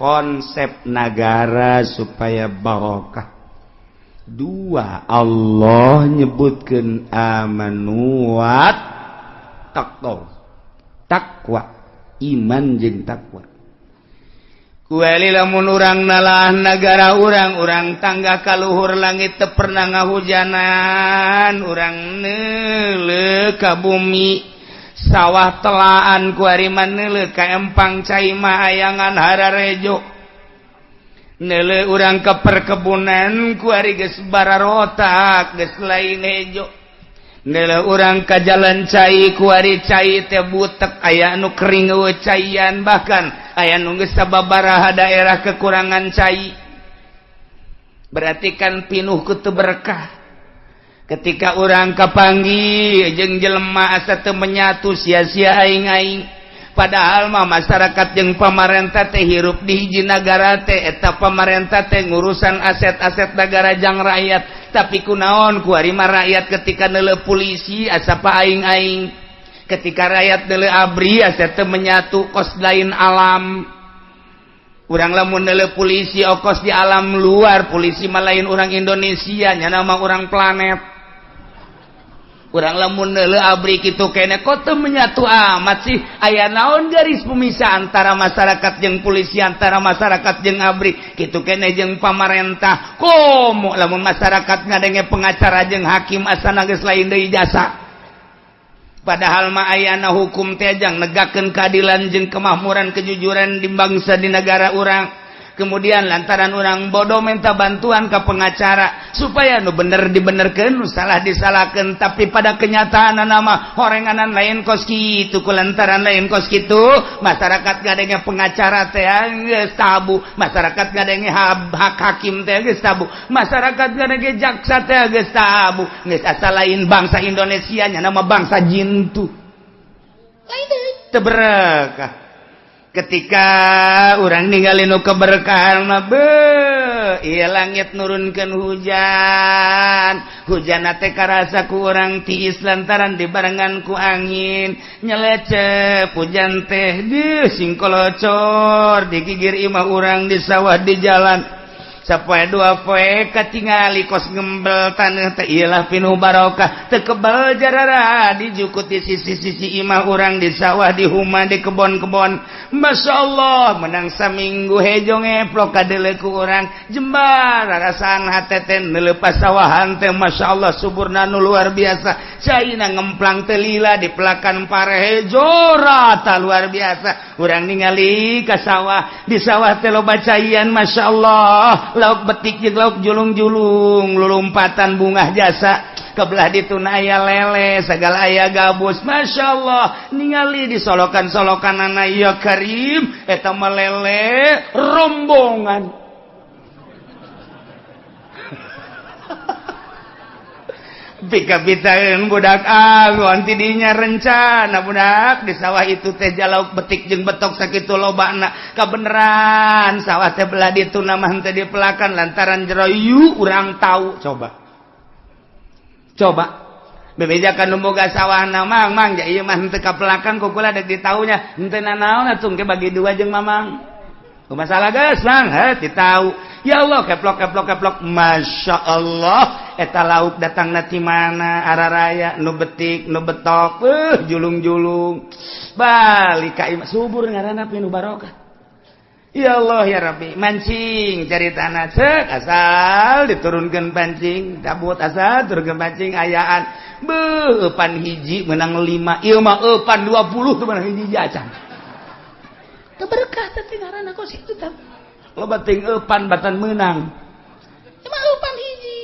Konsep negara supaya barokah. Dua, Allah nyebutkan amanu wat taqwa, takwa, iman jeung takwa. Kueli lamun urang nalah negara urang, urang tangga kaluhur langit teu pernah ngahujanan, urang neuleuh ka bumi sawah telaan, kuari mah neuleuh ka empang cai mah ayangan hararejo, neuleuh urang ke perkebunan kuari geus bararotak, geus lain hejo, neuleuh urang ka jalan cai kuari cai teh butek, aya anu kering eueuh caian, bahkan aya nu geus sababaraha daerah kekurangan cai. Berarti kan pinuh ku teu berkah. Ketika urang kapanggih jeung jelema asa teu menyatu, sia-sia aing-aing. Padahal mah masyarakat jeung pamarentah teh hirup di hiji nagara teh. Eta pamarentah teh ngurusan aset-aset negara jang rakyat, tapi kunaon kuari mah rakyat ketika neuleuh polisi asa pa aing-aing, ketika rakyat neuleuh ABRI asa teu menyatu, kos lain alam. Urang lamun neuleuh polisi okos di alam luar, polisi mah lain orang Indonesia nya, nama orang planet. Urang lamun neuleuh ABRI kitu kene, kok teu menyatu amat sih? Aya naon garis pemisah antara masyarakat jeung polisi, antara masyarakat jeung ABRI, kitu kene jeung pamarentah? Komo lamun masyarakat ngadenge pengacara jeung hakim asana geus lain deui jasa. Padahal mah ayana hukum teh jang negakeun keadilan jeung kemakmuran, kejujuran di bangsa, di negara urang. Kemudian lantaran orang bodoh minta bantuan ke pengacara supaya nu bener dibenerkeun, nu salah disalahkeun, tapi pada kenyataan nama horenganan lain kos kitu. Ku lantaran lain kos kitu, masyarakat ngadenge pengacara teh geus tabu, masyarakat ngadenge hak hakim teh geus tabu, masyarakat ngadenge jaksa teh geus tabu, geus asa lain bangsa Indonesia nya, nama bangsa jintu lain teu berkah. Ketika orang ninggalin nu keberkahan mah, be iya langit nurunkan hujan, hujan teh karasa ku urang tiis lantaran dibarengan ku angin nyelecep. Hujan teh di singkolocor di gigir imah urang, di sawah, di jalan. Sapoe dua poe katingali kos ngembel tanah teh, iyalah pinuh barokah, teu kebal jarara dijukut di sisi-sisi imah urang, di sawah, di huma, di kebon-kebon. Masya Allah, menang saminggu hejo ngeplok kadeuleu ku urang jembar rasaan hate teh neuleuh pasawahan teh. Masya Allah, suburna nu luar biasa, caina ngemplang teh lila, di pelakan pare hejo rata, luar biasa. Urang ningali ka sawah, di sawah teh loba caian. Masya Allah, lauk betik jeung lauk julung-julung lulumpatan, bungah jasa. Kebelah dituna aya lele segala, aya gabus. Masya Allah, ningali di solokan-solokan ya Karim, eta mah lele rombongan. Pika-pitaeun budak angon tidinya rencana budak di sawah itu teh jalauk betik jeung betok sakitu lobana. Kabeneran sawah teh belah ditu mah henteu dipelakan lantaran jero urang tahu. Coba coba bebejakan nu boga sawahna, "Mang, Mang, ja ieu mah henteu kapelakan ku kula, dek ditaunya henteu nanaon atuh, engke bagi dua jeung Mamang." Masalah geus, Mang, heh ditau. Ya Allah, keplok keplok keplok. Masya Allah, eta lauk datang ti mana araraya, nu betik, nu betok, julung-julung balik ka imah. Subur ngaranna, pinuh barokah. Ya Allah ya Rabbi, mancing cari tanah cek asal diturunkan pancing cabut, asal turunkan pancing ayaan. Beuh, eupan hiji menang 5, ieu mah eupan 20 tuh menang hiji acan. Teu berkah teh ngaranna kos kitu tah. Loba teuing eupan batan meunang. Emang eupan hiji.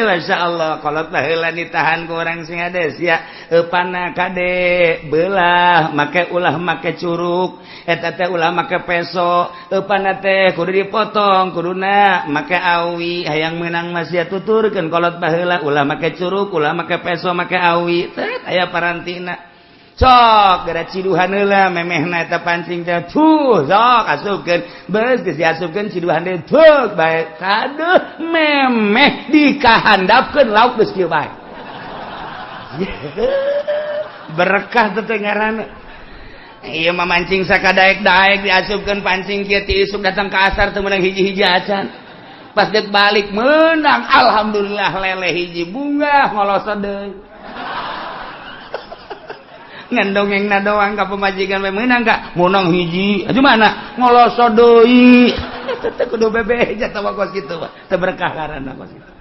Masya Allah, kolot baheula ditahan ku urang sing hades ya. Eupanna kade belah, make ulah make curuk, eta teh ulah make peso, eupanna teh kudu dipotong, kuduna make awi, hayang meunang masih tuturkeun kolot baheula, ulah make curuk, ulah make peso, make awi. Teh aya parantina. Sok gara ciduhan heula memehna eta pancing teh, tuh sok asupkeun, beus geus diasupkeun, ciduhan deui, tuh bae kaduh memeh dikahandapkeun lauk geus kieu bae. Berkah teh ngaranna. Iya mah mancing sakadaek-daek, diasupkeun pancing kieu, ti isuk datang ke asar teu meunang hiji-hiji acan. Pas dek balik menang, alhamdulillah, lele hiji, bunga ngoloso deui. Ngan dongengna doang ka pamajikan we, meunang ka? Meunang hiji. Aju mana? Ngoloso deui. Teu kudu bebeja mah kos kitu mah. Teu berkah karana kos kitu.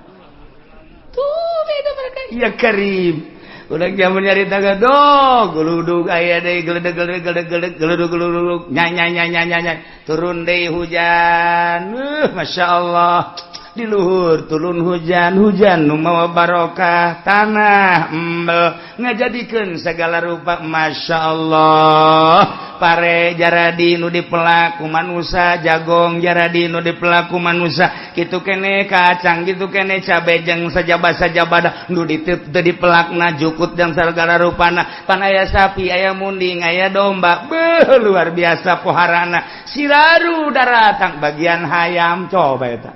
Tuh beda berkah. Ya Karim. Udah zaman nyarita gadog, geludug aya deui, geledeg geledeg geledeg geledeg geludug geludug, nyanya nyanya nyanya, turun deui hujan. Masya Allah, di luhur turun hujan, hujan nu mawa barokah, tanah embel ngajadikeun segala rupa. Masya Allah, pare jaradi nu dipelak ku manusa, jagong jaradi nu dipelak ku manusa, kitu kene kacang, kitu kene cabe jeung sajaba-sajabada nu diteu dipelakna, jukut dan segala rupana. Pan aya sapi, aya munding, aya domba, beuh, luar biasa poharana. Siraru daratang bagian hayam, coba eta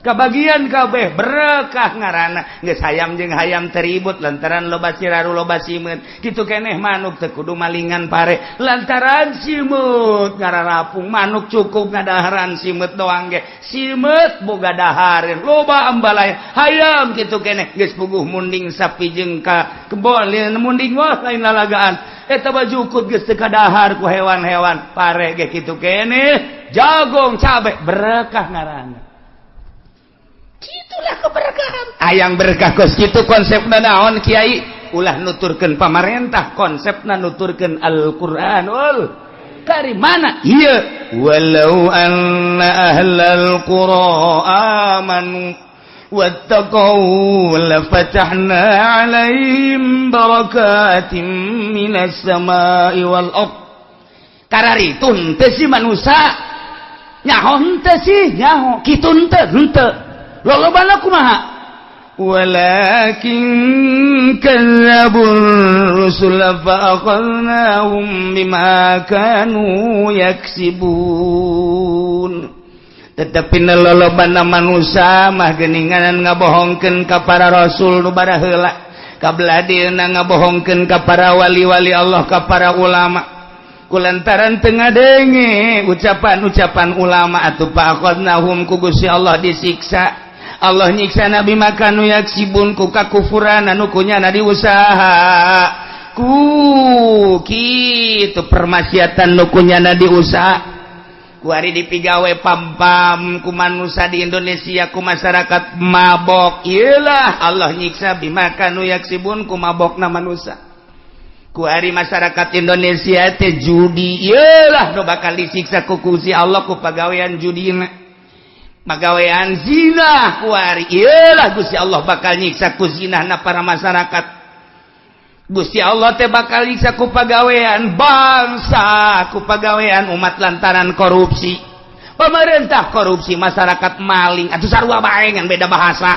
kebagian kabeh, berkah ngaranna. Geus hayam jeung hayam teribut lantaran loba siraru, loba simeut. Kitu keneh manuk, teu kudu malingan pare lantaran simeut ngararapung. Manuk cukup ngadaharan simeut doang ge, simeut boga dahareun, loba ambalaya. Hayam kitu keneh, geus puguh munding sapi jeung ka kebon munding, wah, lain lalagaan eta mah. Jukut geus teu kadahar ku hewan-hewan. Pare ge kitu keneh, jagong, cabe, berkah ngaranna. Itulah keberkahan. Ayang berkah kos kitu konsepna naon, Kiai? Ulah nuturkeun pamarentah, konsepna nuturkeun Al-Qur'anul Karim. Mana ieu? Walau anna ahlal qura amanu wattaqau lafatahna 'alaihim barakatin minas sama'i wal ard. Kararitu henteu sih manusia? Nyaho henteu sih? Nyaho. Kitu henteu? Henteu. Lolobana kumaha? Walakin kadzdzabur rusul fa akhadnahum bima kanu yaksibun. Tetapi lolobana manusia mah geninganan ngabohongkeun ka para rasul nu baraheula, kabeladina ngabohongkeun ka para wali-wali Allah, ka para ulama. Kulantaran teu ngadenge ucapan-ucapan ulama atuh, fa akhadnahum, ku Gusti Allah disiksa. Allah nyiksa na bima kanu yaksibun, ku kakufuran anu kunyana diusaha, ku kitu permaksiatan nu kunyana diusaha. Kuari dipigawe pam-pam ku manusia di Indonesia, ku masyarakat mabok. Iyalah, Allah nyiksa bima kanu yaksibun, ku mabokna manusia. Kuari masyarakat Indonesia teh judi, iyalah, nu bakal disiksa ku Gusti Allah ku pagawean judina. Pagawean zina kuari, iyalah, Gusti Allah bakal nyiksa ku zinahna para masyarakat. Gusti Allah teh bakal nyiksa ku pagawean bangsa, ku pagawean umat lantaran korupsi. Pemerintah korupsi, masyarakat maling, atuh sarua bae ngan beda bahasa.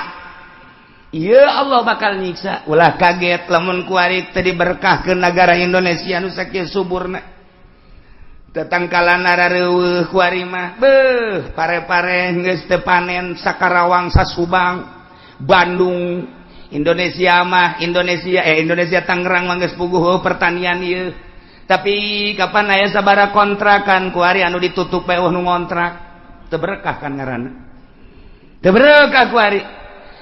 Iya, Allah bakal nyiksa. Ulah kaget lamun kuari teu diberkahkeun negara Indonesia nu sakieu suburna. Tetangkalan rareueuh kuari mah, beuh, pare-pare geus teu panen Sakarawang, Sasubang, Bandung, Indonesia mah, Indonesia, eh, Indonesia Tangerang mah geus puguh pertanian ieu. Tapi kapan aya sabara kontrakan kuari anu ditutup bae nu ngontrak? Teu berkah kan ngaranna. Teu berkah kuari.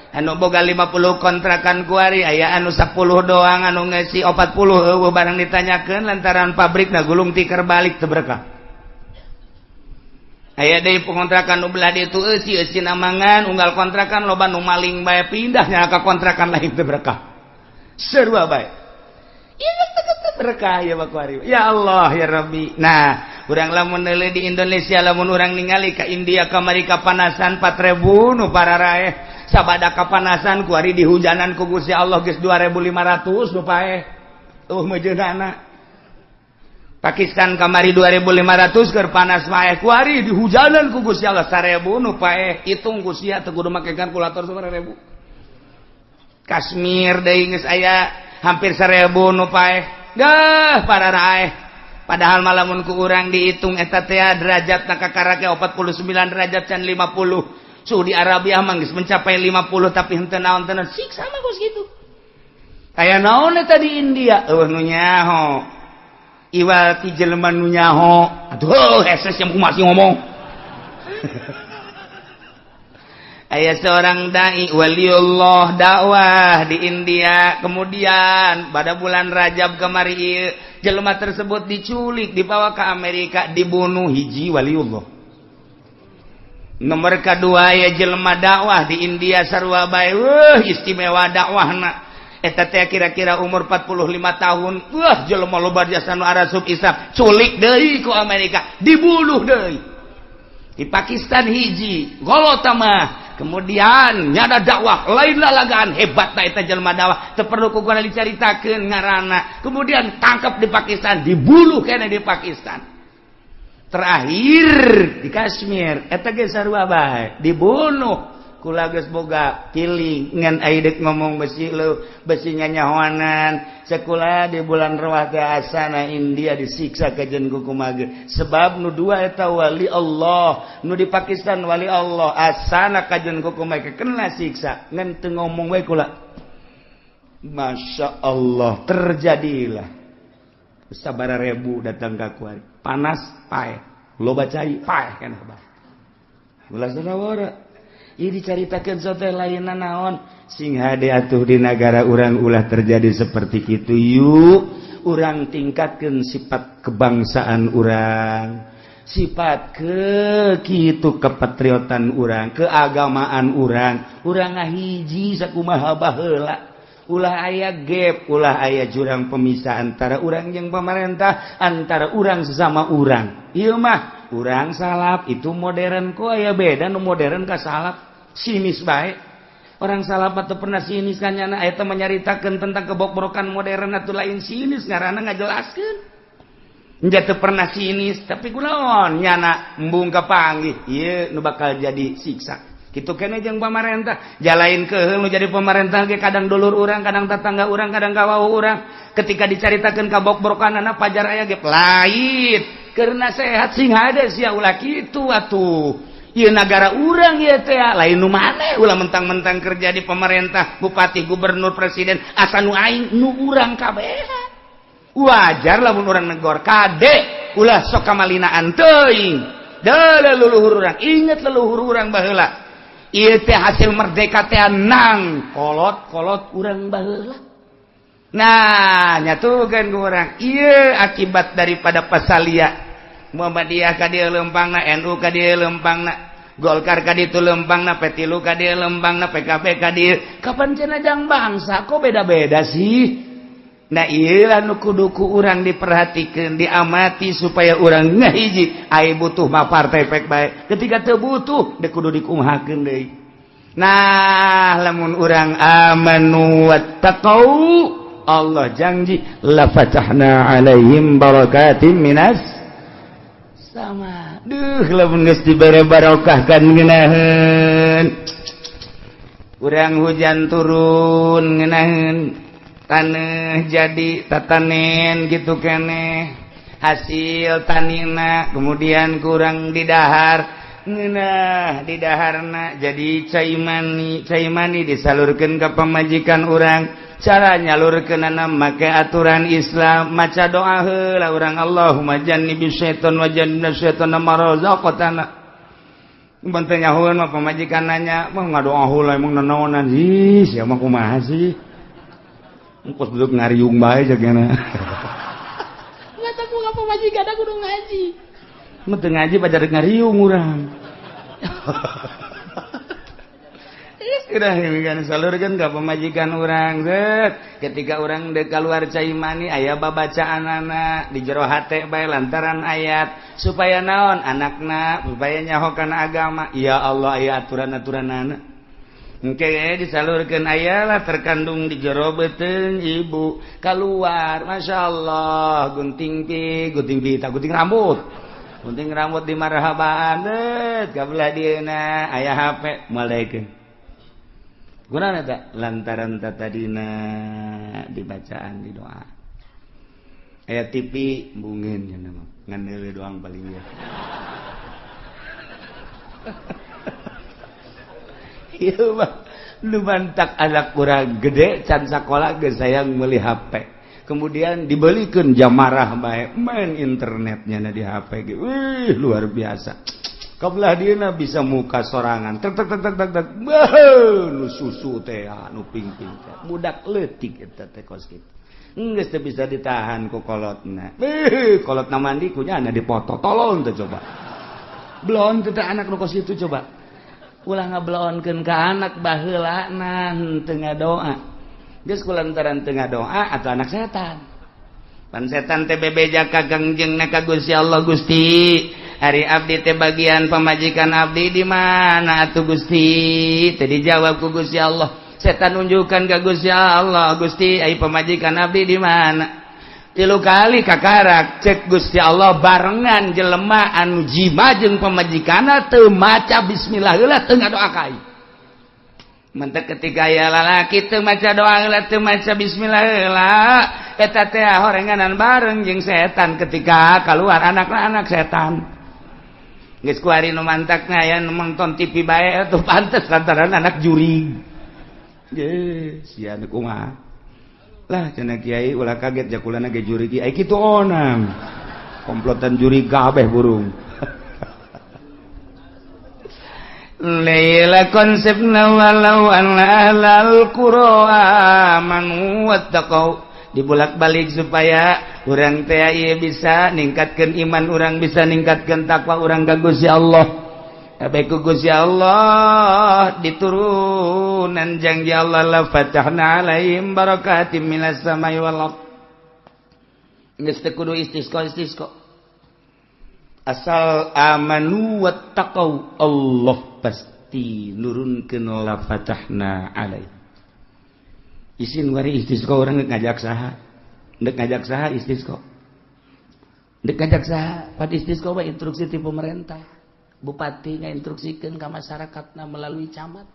Anu boga 50 kontrakan kuari aya anu 10 doang anu ngeusi, 40 eueuh barang ditanyakeun lantaran pabrik na gulung tikar balik. Teu berkah. Aya deui pengontrakan nu belah ditu eusi eusi namangan unggal kontrakan, loba nu maling bae, pindahnya ka kontrakan lain. Teu berkah. Sarua bae. Ieu teu berkah ya kuari. Ya Allah, ya Rabbi. Nah, urang lamun neuleuh di Indonesia, lamun urang ningali ka India kamari kapanasan 4000 nu pararaeh. Sabada kapanasan, kuari dihujanan ku Gusti Allah geus 2500 nu paeh. Tuh meujeunana. Pakistan kamari 2500 keur panas wae, kuari dihujanan ku Gusti Allah 1000 nu paeh. Hitung ku sia, teu kudu make kalkulator, 1000. Kashmir deui geus aya hampir 1000 nu paeh. Dah pararaeh. Padahal malamun ku urang dihitung eta teh derajat na kakarake 49 derajat can 50. Saudi Arabia mah geus mencapai 50, tapi henteu naon teu siksa mah kos kitu. Aya naon eta di India? Eueuh nu nyaho. Iwal ti jelema nu nyaho. Aduh, heses yang masih ngomong. Aya seorang dai waliullah dakwah di India. Kemudian pada bulan Rajab kemari jelema tersebut diculik, dibawa ke Amerika, dibunuh hiji waliullah. Nomor kedua ya jelema dakwah di India sarua bae, istimewa dakwahna. Eta teh kira-kira umur 45 tahun. Wah, jelema loba jasa nu arasup Islam, culik deui ku Amerika, dibunuh deui. Di Pakistan hiji, golota mah. Kemudian nyada dakwah, lain lalagaan hebat na eta jelema dakwah, teu perlu ku gua dicaritakeun ngaranna. Kemudian tangkap di Pakistan, dibunuh keneh di Pakistan. Terakhir di Kashmir, eta ge sarua bae, dibunuh. Kula geus boga piling ngan ai deuk ngomong besi leu besi nyanyahoanan. Sekolah di bulan Rawah teh asana India disiksa kajen ku kumaha sebab nu dua eta wali Allah, nu di Pakistan wali Allah, asana kajen ku kumaha kena siksa ngan teu ngomong we kula. Masya Allah, terjadilah sabara ribu datang ka kuari, panas paeh, loba cai paeh kana bae ulah sanawara. Ieu dicaritakeun sote lainna naon sing hade atuh di nagara urang ulah terjadi seperti kitu. Yuk urang tingkatkeun sifat kebangsaan urang, sifat ke kitu kepatriotan urang, keagamaan urang, urang ngahiji sakumaha baheula. Ulah aya gap, ulah aya jurang pemisah antara urang yang pemerintah, antara urang sesama urang. Ieu mah urang salaf itu modern kok aya beda nu modern ka salaf. Sinis bae. Orang salaf atau pernah sinis kan nyana eta menyaritakeun tentang kebokbrokan modern atau lain sinis ngaranna ngajelaskeun. Nya teu pernah sinis tapi kunaon nyana embung kapanggih ieu nu bakal jadi siksa. Kitu keneh jeung pamarentah, jalain keuheul nu jadi pamarentah ge kadang dulur urang, kadang tetangga urang, kadang kawauh urang. Ketika dicaritakeun kabokbrokanana pajar aya ge lain. Keur nasehat sing hade sia ulah kitu atuh. Ieu nagara urang ieu teh lain nu maneh, ulah mentang-mentang kerja di pemerintah, bupati, gubernur, presiden, asa nu aing nu urang kabehan. Wajar lamun urang negor kade ulah sok kamalinaan teuing. Deuleu leluhur urang, inget leluhur urang baheula. Ieu teh hasil merdeka teh nang kolot-kolot urang baheula. Nah, nyatukeun ku urang ieu akibat daripada pasalia Muhammadiyah ka dieu lempangna, NU ka dieu lempangna, Golkar ka ditu lempangna, P3 ka dieu lempangna, PKB ka dieu. Kapan cenah jang bangsa kok beda-beda sih? Nah ieu lah nu kudu ku urang diperhatikeun, diamati supaya urang ngahiji. Ai butuh mah partai pek bae. Ketika teu butuh deuk kudu dikumahakeun deui. Nah, lamun urang amanu wattaqau, Allah janji la fatahna alaihim barakatim minas sama. Duh, lamun geus dibere barokah kan ngeunaheun. Urang hujan turun ngeunaheun, taneuh jadi tatanen gitu keneh. Hasil tanina kemudian kurang didahar ngeunah didaharna jadi cai mani, cai mani disalurkeun ka pamajikan urang. Cara nyalurkeunana make aturan Islam, maca doa heula urang Allahumma jannibis syaiton wa jannibna syaitona ma razaqtana. Mun teu nyahoeun mah pamajikan nanya, "Mah ngadoa heula emang nanaonan?" Ih, sia mah kumaha sih? Engkos duduk ngariung bae jagana. Nggak tahu ka pamajikan kudu ngaji. Mun teu ngaji pajar ngariung urang. Udah salurkan ka pamajikan urang set. Ketika urang dek keluar cai mani aya babacaanana di jero hate bae lantaran ayat supaya naon anakna supaya nyaho kana agama. Ya Allah aya aturan-aturanana. Engke disalurkeun ayalah terkandung di jero beuteung ibu keluar Masya Allah gunting pi gunting pi tak gunting rambut. Gunting rambut di marhabaan deut kabelah dieuna aya HP moal daekeun. Guna tak lantaran tadina dibacaan di doa. Aya TV bungin cenah mah ngan deuleu doang paling ya. Ieu mah nu mantak anak urang gede can sakola geus sayang meuli HP. Kemudian dibelikan jamarah bae, main internetnya na di HP ge. Wih, luar biasa. Kabelah dieuna bisa muka sorangan. Tek tek tek tek tek tek. Beuh, nu susu teh, nu ping-ping teh. Budak leutik eta teh kos kitu. Geus teu bisa ditahan ku kolotna. Beuh, kolotna mandi ku nyana dipoto. Tolong teh coba. Belon teh anak nu kos kitu coba. Ulah ngabelonkeun ka anak baheulana teu ngadoa. Geus kulantaran teu ngadoa atau anak setan. Pan setan teh bebeja ka Kangjengna ka Gusti Allah, Gusti. Ari abdi teh bagian pamajikan abdi di mana atuh Gusti? Teu dijawab ku Gusti Allah. Setan nunjukkan ke Gusti Allah, Gusti, ai pamajikan abdi di mana? Tilu kali kakarak cek Gusti Allah barengan jelema anu jima jeung pamajikanna teu maca bismillah heula, teu ngadoa ka aing. Mentek ketika aya lalaki teu maca doa heula, teu maca bismillah heula, eta teh horenganan bareng jeung setan. Ketika keluar anakna anak setan. Geus kuari nu mantakna aya nu nonton TV bae atuh pantes lantaran anak jurig. Ge, sia nu kumaha? Lah cenah kiai ulah kaget jakulana ge jurig ai kitu onang. Komplotan jurig kabeh burung. Laila konsepna walau anna ahlal qura amanu wattaqau, dibulak-balik supaya urang teh ieu bisa ningkatkeun iman urang, bisa ningkatkeun takwa urang ka Gusti Allah. Kabeh ku Gusti Allah diturunan janji Allah la fatahna alaihim barakatim minas samai wal ard. Geus teu kudu istisqa istisqa. Asal amanu wattaqau Allah pasti nurunkeun la fatahna alaihim. Isin wari istisqa urang geus ngajak saha? Ndek ngajak saha istisqa? Ndek ngajak saha? Pad istisqa mah instruksi ti pemerintah. Bupati ngainstruksikeun ka masyarakatna melalui camat.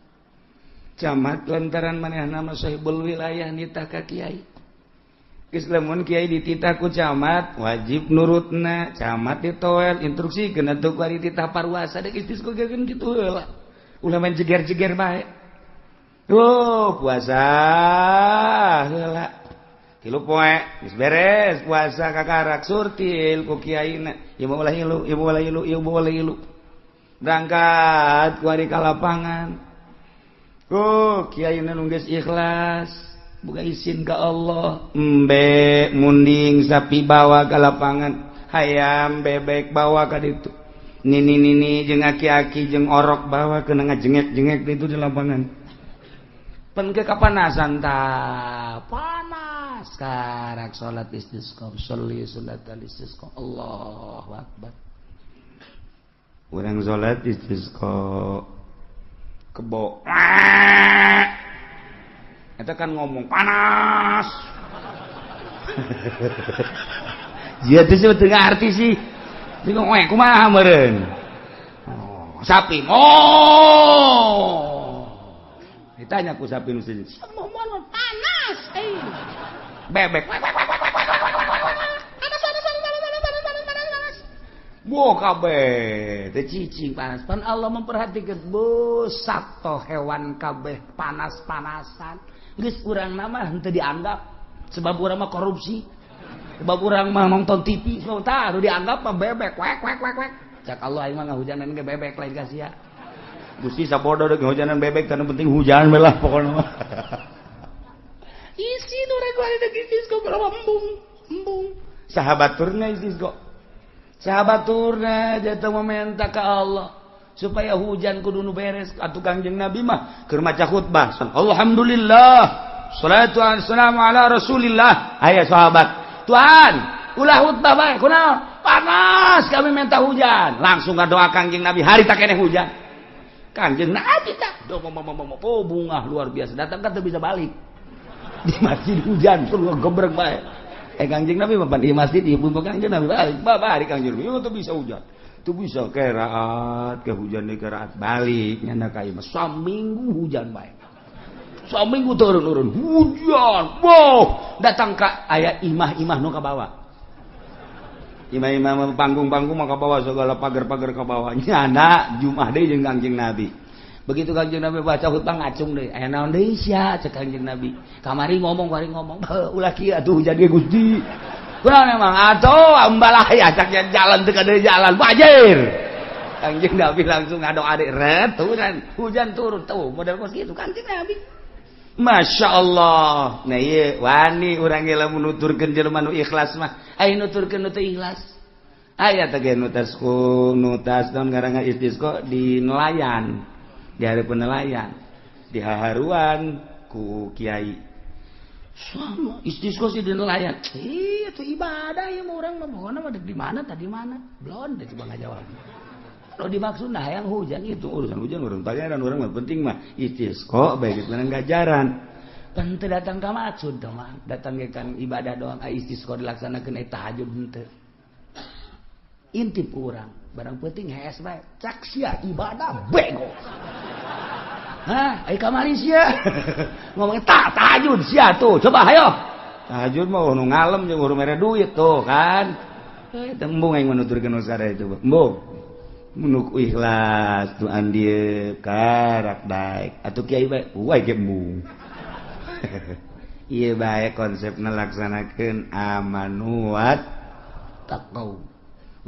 Camat lantaran manehna mah sahibul wilayah nitah ka kiai. Geus lamun kiai dititah ku camat wajib nurutna, camat ditoel instruksikeun atuh kuari titah parwasa deuk istisqa ge kitu heula. Ulah main jeger-jeger bae. Oh, puasa heula. Tilu poe geus beres puasa kakarak surtil ku kiaina. Ieu mah ulah ilu, ieu mah ulah ilu, ieu mah ulah ilu. Berangkat kuari ka lapangan. Oh, kiai nu geus ikhlas, buka izin ka Allah. Embe munding sapi bawa ka lapangan, hayam bebek bawa ka ditu. Nini-nini jeung aki-aki jeung orok bawa kena ngajengek-jengek itu di lapangan. Pen ke kapanasan ta panas karak salat istisqa, sholli salat istisqa. Allahu akbar. Urang salat istisqa kebo. Eta kan ngomong panas. Dia teh teu ngarti sih. Bingung we kumaha meureun. Oh, sapi. Oh. Ditanya ku sapi nu sini. Panas eh. Bebek. Panas panas panas panas panas panas panas. Bo kabeh teh cicing panas. Pan Allah memperhatikan bo sato hewan kabeh panas-panasan. Geus urang mah henteu dianggap sebab urang mah korupsi. Sebab urang mah nonton TV, sebab tah nu dianggap mah bebek wek wek wek wek. Cak Allah aing mah ngahujanan ge bebek lain ka sia. Gusti sabodo deuk ngahujanan bebek teu penting hujan we lah pokona mah. Isi nu rek wae deuk istisqa embung embung. Sahabat turna istisqa. Sahabat turna jatuh meminta ke Allah supaya hujan kudu nu beres. Atuh Kangjeng Nabi mah keur maca khutbah. Alhamdulillah. Salatu wassalamu ala Rasulillah. Aya sahabat, Tuhan, ulah khutbah bae kunaon? Panas kami minta hujan. Langsung ngadoa Kangjeng Nabi hari tak keneh hujan. Kangjeng Nabi tak oh bunga luar biasa datang kan teu bisa balik. Di masjid hujan keluar gebrek bae. Kangjeng Nabi mah di masjid ibu Kangjeng Nabi balik. Balik Kangjeng Nabi teu bisa hujan. Teu bisa keraat ke hujan deui keraat balik nyana ka imah saminggu hujan bae. Saminggu turun-turun hujan. Wow, datang ka aya imah-imah nu ka bawah. Imah-imah panggung-panggung mah ka bawah segala pagar-pagar ka bawah. Nyana Jumat deui jeung Kangjeng Nabi. Begitu Kanjeng Nabi baca khutbah, ngacung deui. Aya naon deui sia? Cek Kanjeng Nabi. Kamari ngomong, kamari ngomong. Ulah kieu atuh hujan ge, Gusti. Kunaon emang? Atuh ambalaya cak jalan teu kada jalan wajir. Kanjeng Nabi langsung ngadoa deui, ret hujan, hujan turun tuh model kos kitu Kanjeng Nabi. Masya Allah. Nah, iya wani urang ge lamun nuturkeun jelema nu ikhlas mah. Aya nuturkeun nu teu ikhlas. Aya teh ge nutas ku nutas naon ngaranna istisqa di nelayan. Di hari penelayan. Di haharuan ku kiai. Sama istisqa sih di nelayan. Ih, itu ibadah ya mau urang mah pokona mah di mana tadi mana? Belum deh coba ngajawab. Kalau dimaksud nah yang hujan itu urusan hujan, urun pangeran, urang mah penting mah istisqa baik itu gajaran. Kan teu datang ka maksud teh mah, datang ge kan ibadah doang, ai istisqa dilaksanakeun eta tahajud henteu. Intip urang, barang penting hees bae. Cak sia ibadah bego. Hah, ai kamari sia. Ngomong tak tahajud sia tuh, coba hayo. Tahajud mah nu ngalem jeung urang mere duit tuh kan. Eh, tembung aing menuturkeun usara itu. Embung. Menuk ikhlas tuh andi karak daek atuh kiai bae wae ge embung. Ieu bae konsep ngelaksanakeun amanu wat taqau.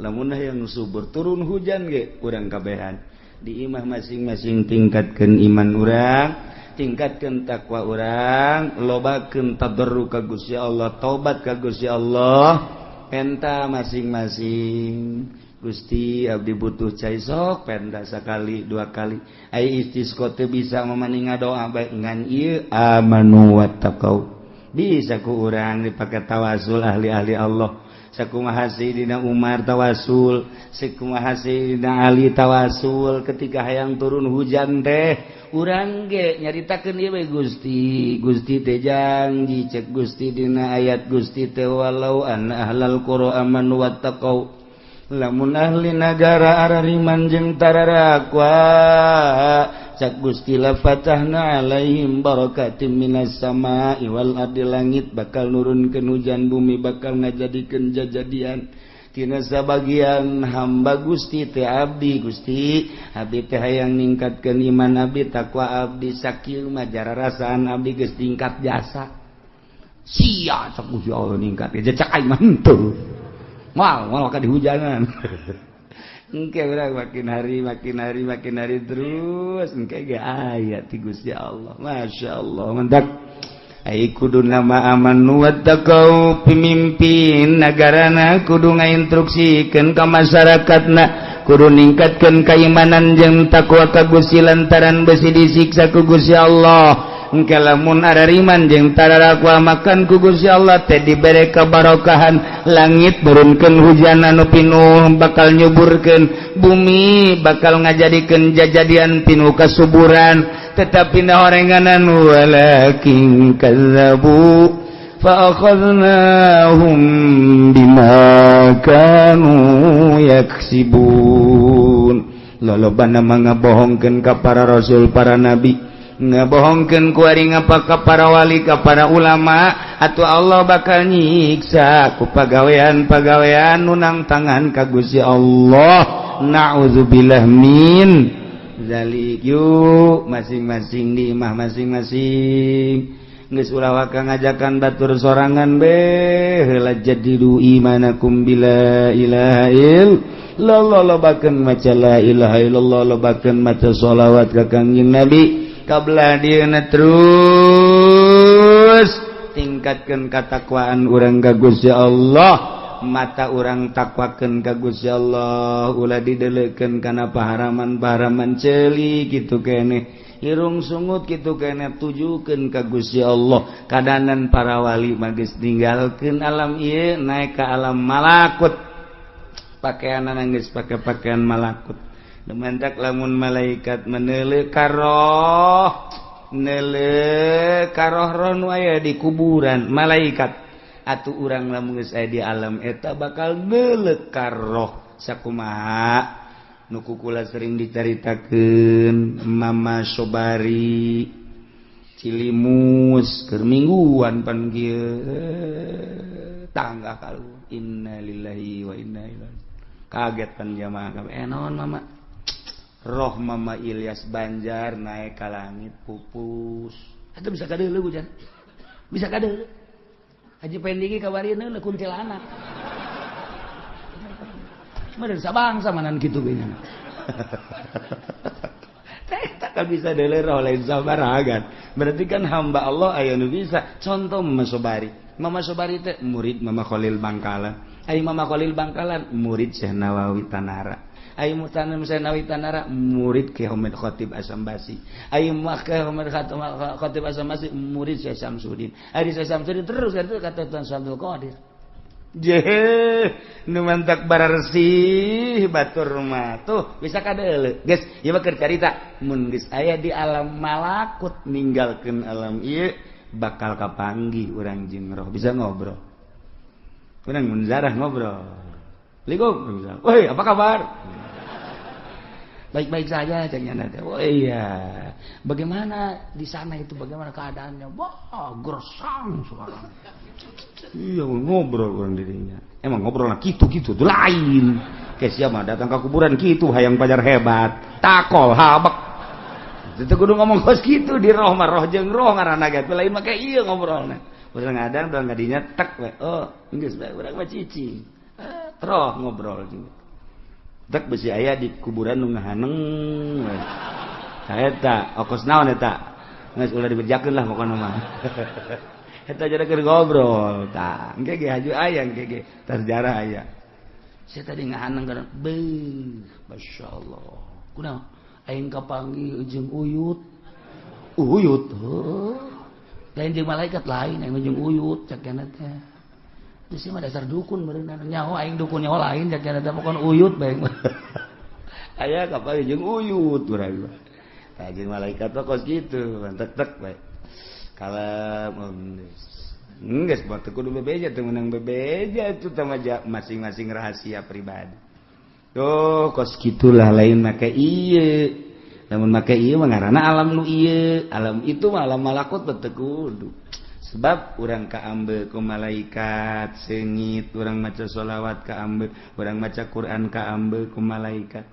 Lamun yang subur turun hujan ge urang kabehan di imah masing-masing tingkatkeun iman urang, tingkatkeun takwa urang, lobakeun tadarru ka Gusti Allah, taubat ka Gusti Allah, penta masing-masing. Gusti, abdi butuh cai, sok penta sekali dua kali. Ai istisqa teu bisa memaning ngadoa bae, ngan ieu amanu wattaqau bisa ku urang dipake tawasul ahli-ahli Allah. Sakumaha Sayyidina Umar tawasul, sakumaha Sayyidina Ali tawasul ketika hayang turun hujan teh. Urang ge nyaritakeun ieu we, Gusti, Gusti teh janji, cek Gusti dina ayat Gusti teh, walau anna ahlal qura amanu wattaqau, lamun ahli nagara arariman jeung tararakwa, cak Gusti, la fatahna alaihim barakatim minas sama'i wal ardi, langit bakal nurunkeun hujan, bumi bakal ngajadikeun jajadian tina sabagian hamba Gusti teh. Abdi, Gusti, abdi teh hayang ningkatkeun iman abdi, takwa abdi. Sakieu mah jararasaan abdi geus tingkat jasa sia, cak Gusti Allah ningkat cak aing mah henteu. Mal mal ka dihujanan engke urang makin hari makin hari makin hari terus engke ge aya ti Gusti Allah. Masya Allah, mantap. Ai kudu nama amanu wattaqau, pemimpin negarana kudu ngainstruksikeun ka masyarakatna kudu ningkatkeun keimanan jeung takwa ka Gusti, lantaran besi disiksa ku Gusti Allah. Engke lamun arariman jeung tararakwa makan ku Gusti Allah teh dibere kabarokahan, langit nurunkeun hujan anu pinuh bakal nyuburkeun, bumi bakal ngajadikeun jajadian pinuh kasuburan. Tetapi na orenganan, walakin kazzabu fa akhadnahum bima kanu yaksibun. Lolobana ngabohongkeun ka para rasul, para nabi, ngabohongkeun kuari ngapa ka para wali, ka para ulama, atau Allah bakal nyiksa ku pagawean-pagawean nunang tangan ka Gusti Allah. Na'udzubillah min zalik. Yuk, masing-masing di imah masing-masing geus ulah waka ngajakan batur sorangan be heula. Jadidu imanakum bila ilaha illallah, lobakeun maca la ilaha illallah, lobakeun maca sholawat ka Kangjeng Nabi kabla dieuna, terus tingkatkeun katakwaan urang ka Gusti Allah. Mata urang takwakeun ka Gusti Allah, ulah dideleukeun kana paharaman-paharaman. Ceuli kitu keneh, irung sungut kitu keneh, tujukeun ka Gusti Allah. Kadanan para wali mah geus ninggalkeun alam ieu, naik ka alam malakut, pakaian geus pake pakaian malakut. Dementak lamun malaikat meneuleuh karoh, neuleuh karoh roh nu aya di kuburan malaikat, atuh urang lamun geus aya di alam eta bakal neuleuh karoh. Sakumaha nu ku kula sering dicaritakeun Mama Sobari Cilimus keur mingguan pan kieu tangga kalu, innalillahi wa inna ilaihi. Kaget kan jamaah kabeh. Eh, naon, Mama? Roh Mama Ilyas Banjar naik ka langit pupus. Eta bisa kadeuleu hujan. Bisa kadeuleu. Haji Pendigi kabarieun heula kuntilanak. Meureun sabangsa manan kitu ge nya. Tak bisa deuleu roh lain sabaragan. Berarti kan hamba Allah aya nu bisa. Contoh Mama Sobari. Mama Sobari teh murid Mama Khalil Bangkalan. Ai Mama Khalil Bangkalan murid Syekh Nawawi Tanara. Ai mutanim Syekh Nawawi Tanara murid Ki Hamid Khatib Asambasi. Ai Ki Hamid Khatib Asambasi murid Syekh Samsudin. Ai Syekh Samsudin terus itu kata Tuan Abdul Qadir. Jeh, nu mantak bararsih batur mah. Tuh bisa kadeuleu. Geus, ieu mah keur carita mun geus aya di alam malakut ninggalkeun alam ieu bakal kapanggih urang jeung roh bisa ngobrol. Urang mun zarah ngobrol. Assalamualaikum. Woi, apa kabar? Baik-baik saja ceknya nanti. Oh iya. Bagaimana di sana itu, bagaimana keadaannya? Wah, gersang sekarang. Iya, ngobrol orang dirinya. Emang ngobrol lah gitu-gitu tuh lain. Kayak siapa datang ke kuburan gitu hayang pajar hebat. Takol habek. Itu kudu ngomong kos gitu di roh mah roh jeung roh ngaranna ge. Lain mah kayak iya ngobrolna. Urang ngadang urang kadinya tek we. Oh, geus bae urang mah cicing. Roh ngobrol juga. Tek besi aya di kuburan nu ngahaneng we. Eta okos naon eta? Geus ulah dibejakeun lah pokona mah. Eta jadi keur ngobrol tah. Engke ge haju aya engke ge tarjarah aya. Saya tadi ngahaneng kana beuh, masyaallah. Kunaon? Aing kapanggih jeung uyut. Uyut heuh. Lain jeung malaikat lain aing jeung uyut cak kana teh. Terus mah dasar dukun berenang nyaho aing dukun nyaho lain cak kana teh pokon uyut bae. Aya kapanggih jeung uyut urang. Tah jeung malaikat mah kos kitu, tek-tek bae. Kalau geus buat kudu bebeja teu meunang bebeja itu teh masing-masing rahasia pribadi. Tuh kos kitulah lain make ieu. Lamun make ieu mah ngaranna alam nu ieu, alam itu mah alam malakut teu kudu. Sebab urang kaambe ku malaikat seungit, urang maca sholawat kaambe, urang maca Quran kaambe ku malaikat.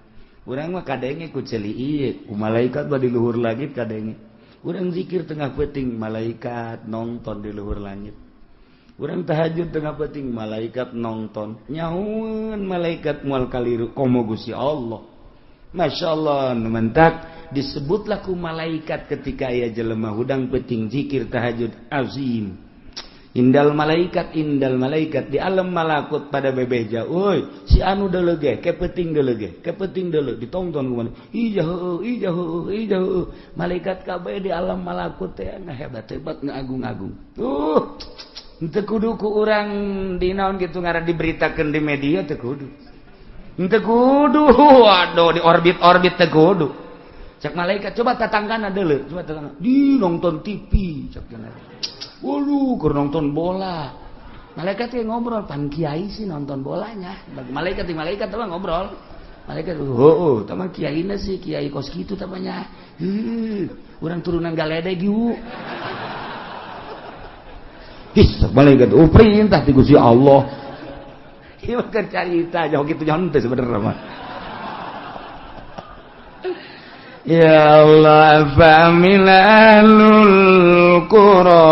Urang mah kadenge ku ceuli ieu, ku malaikat mah di luhur langit kadenge. Urang zikir tengah peuting malaikat nonton di luhur langit. Urang tahajud tengah peuting malaikat nonton. Nyahueun malaikat moal kaliru komo Gusti Allah. Masya Allah, nu mentak disebutlah ku malaikat ketika aya jelema hudang peuting zikir tahajud azim. Indal malaikat di alam malakut pada bebeja. Woi, si anu deuleu ge, ke peuting deuleu ge, ke peuting deuleu ditonton ku mana. Ija heueuh, ija heueuh, ija heueuh. Malaikat kabeh di alam malakut teh hebat-hebat ngagung-agung. Tuh, teu kudu ku urang di naon kitu ngaran diberitakeun di media teu kudu. Teu kudu, waduh di orbit-orbit teu kudu. Cek malaikat coba tatanggana deuleu, coba tatangga. Di nonton TV cek cenah. Waduh, keur nonton bola. Malaikat yang ngobrol, pan kiai sih nonton bolanya. Malaikat di malaikat mah ngobrol. Malaikat, oh, tama kiaina sih, kiai kos kitu tamanya. Heuh, urang turunan galedeg ieu. Ih, malaikat, oh perintah ti Gusti Allah. Ieu mah keur carita, jauh kitu nyaho teh sebenarnya mah. Ya Allah, familalul qura.